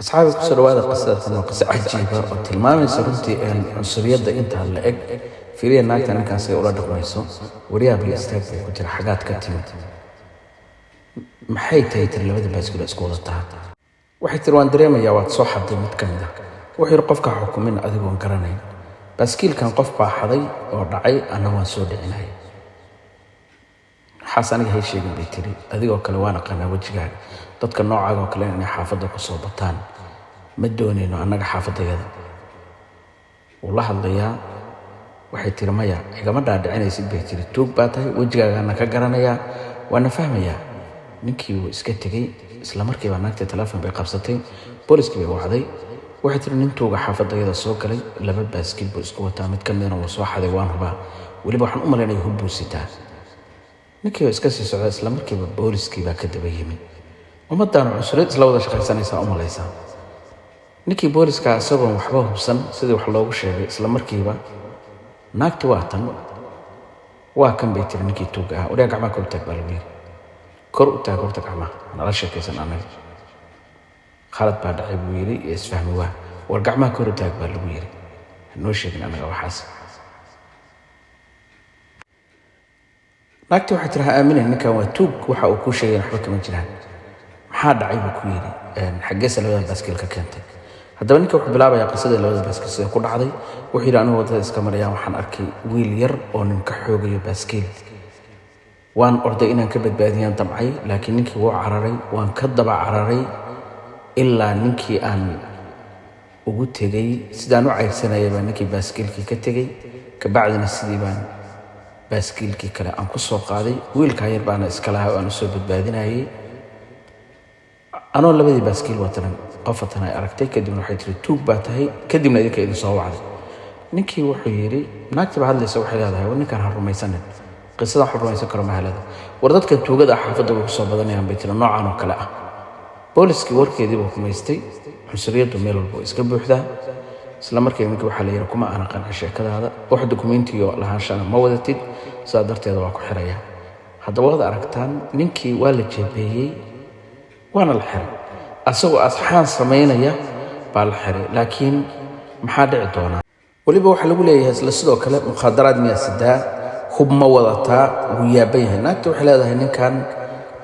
Asxaabi, kusoo dhawaada qisadatan. Waa qiso cajiiba oo tilmaamaysa runtii cunsuriyadda intaa la eg. Fiiriya naagta ninkaas ay ula dhaqmayso. Waryaab iyo istaag bay ku jira. Xagaad ka timid? Maxay tahay? Tiri labada baaskilo isku wadataa. Waxay tiri, waan dareemayaa waad soo xaday mid ka mid ah. Wuxuu yidhi, qofka xukumin adigoon garanayn. Baaskiilkan qof baa xaday oo dhacay, anna waan soo dhicinaya. Waxaas aniga hay sheegin, bay tiri. Adigoo kale waan aqaanaa wejigaaga. Dadka noocaaga oo kale inay xaafadda ku soo bataan ma doonayno annaga xaafadayada. Wuu la hadlayaa. Waxay tiri, maya, igama dhaadhicinaysid, bay tiri. Tuug baa tahay, wejigaagaana ka garanayaa, waana fahmayaa. Ninkii wuu iska tegey. Isla markiiba naagtii telefoon bay qabsatay, booliskii bay wacday. Waxay tiri, nin tuuga xaafadayada soo galay, laba baaskiil buu isku wataa, mid ka midna wuu soo xaday, waan hubaa, weliba waxaan u malaynaya hub buu sitaa. Ninkii oo iska sii socda, isla markiiba booliskii baa ka daba yimi. Ummaddaanu cunsuriyad isla wada shaqaysanaysaa u malaysaa. Ninkii booliska isagoon waxba hubsan sidii wax loogu sheegay, isla markiiba naagti waa tan, waa kan, bay tiri, ninkii tuuga ah. Waryaa, gacmaha kor u taag, baa lagu yiri. Kor u taag horta gacmaha, nala sheekaysan annaga. Khalad baa dhacay, buu yidhi, iyo isfahmi waa. War gacmaha kor u taag, baa lagu yiri. Hanoo sheegin annaga waxaas. Naagti waxay tiri, ha aaminin ninkan, waa tuug, waxa uu kuu sheegay waxba kama jiraan. Maxaa dhacay, buu ku yidhi. Xaggeesa labada baaskiil ka keentay? Haddaba ninka wuxuu bilaabayaa qisadii labada baaskiil sida ku dhacday. Wuxuu yidhi, anigu waddada iska marayaan, waxaan arkay wiil yar oo nin ka xoogayo baaskiil. Waan orday inaan ka badbaadiyaan damcay, laakiin ninkii wuu cararay. Waan ka daba cararay ilaa ninkii aan ugu tegey. Sidaan u cayrsanayay baa ninkii baaskiilkii ka tegey. Kabacdina sidii baan baaskiilkii kale aan ku soo qaaday. Wiilkaa yar baana iska lahaa oo aan usoo badbaadinayay. Anoo labadii baaskiil watanan, qofatan ay aragtay, kadibna waxay tiri, tuug baa tahay. Kadibna idinka idin soo wacday. Ninkii wuxuu yidhi, naagtii baa hadlaysa, waxay leedahay, war ninkaan ha rumaysanin, qisadan wax rumaysan karo mahalada. War dadkan tuugada ah xaafadda way kusoo badanayaan, bay tiri, noocan oo kale ah. Booliskii warkeedii buu rumaystay. Cunsuriyaddu meel walba way iska buuxdaa. Isla markiiba ninkii waxaa la yidhi, kuma aanan qancin sheekadaada, wax dukumentiyo lahaanshana ma wadatid, sidaa darteeda waa ku xiraya. Haddaba waad aragtaan, ninkii waa la jeebeeyey, waana la xiray. Asagoo asxaan samaynaya baa la xiray, laakiin maxaa dhici doonaa? Weliba waxaa lagu leeyahay isla sidoo kale, mukhaadaraad miyaa sidaa? Hub ma wadataa? Wuu yaaban yahay. Naagta waxay leedahay, ninkan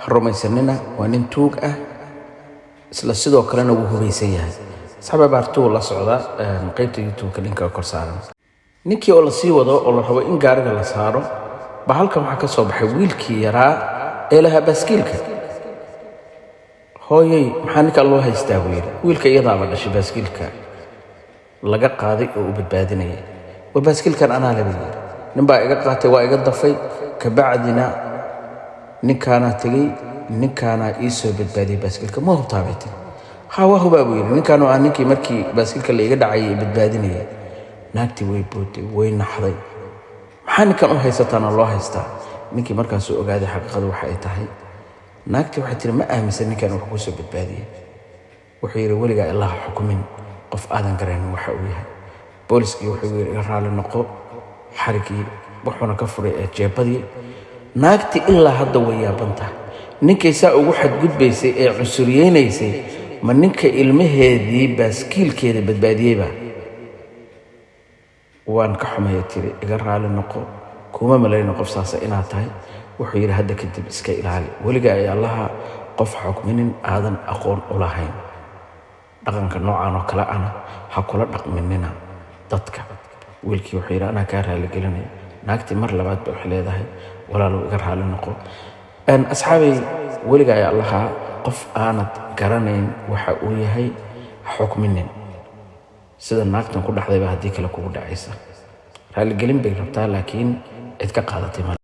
ha rumaysanina, waa nin tuug ah, isla sidoo kalena wuu hubaysan yahay. Asxaaba baartuu la socda qeybta YouTube-ka linka kor saaran. Ninkii oo la sii wado oo la rabo in gaariga la saaro ba halkan waxaa ka soo baxay wiilkii yaraa ee lahaa baaskiilka. Hooyey, maxaa ninkaa loo haystaa, buu yidhi. Wiilka iyadaaba dhashay baaskiilka laga qaaday oo u badbaadinayay. War baaskiilkan anaa leba, yidhi. Nin baa iga qaatay, waa iga dafay, kabacdina ninkaanaa tegey, ninkaanaa ii soo badbaadiyey baaskiilka. Ma hubtaa, bay tiri. Ha, waa hubaa, buu yidhi. Ninkaan oo ah ninkii markii baaskiilka la iga dhacayay badbaadinayay. Naagtii way booday, way naxday. Maxaa ninkan u haysataana loo haystaa? Ninkii markaasuu ogaaday xaqiiqadu waxa ay tahay. Naagtii waxay tiri, ma aaminsan ninkan wax kuu soo badbaadiyey. Wuxuu yidhi, weligaa ilaha xukumin qof aadan garaynin waxa uu yahay. Booliskii wuxuu yidhi, iga raali noqo. Xarigii wuxuuna ka furay ee jeebadii. Naagtii ilaa hadda way yaaban tahay. Ninkay saa ugu xadgudbaysay ee cunsuriyeynaysay, ma ninka ilmaheedii baaskiilkeeda badbaadiyeyba? Waan ka xumaya, tiri, iga raali noqo, kuma malayno qof saasa inaad tahay. Wuxuu yidhi, hadda kadib iska ilaali, weligaa ay allaha qof xukminin aadan aqoon u lahayn. Dhaqanka noocan oo kale ana ha kula dhaqminina dadka. Wiilkii wuxuu yidhi, anaa kaa raaligelinaya. Naagtii mar labaad ba waxay leedahay, walaalow, iga raali noqo. Asxaabay, weligaa ay allaha qof aanad garanayn waxa uu yahay ha xukminin. Sida naagtan ku dhacdayba haddii kale kugu dhacaysa. Raaligelin bay rabtaa, laakiin cid ka qaadatay.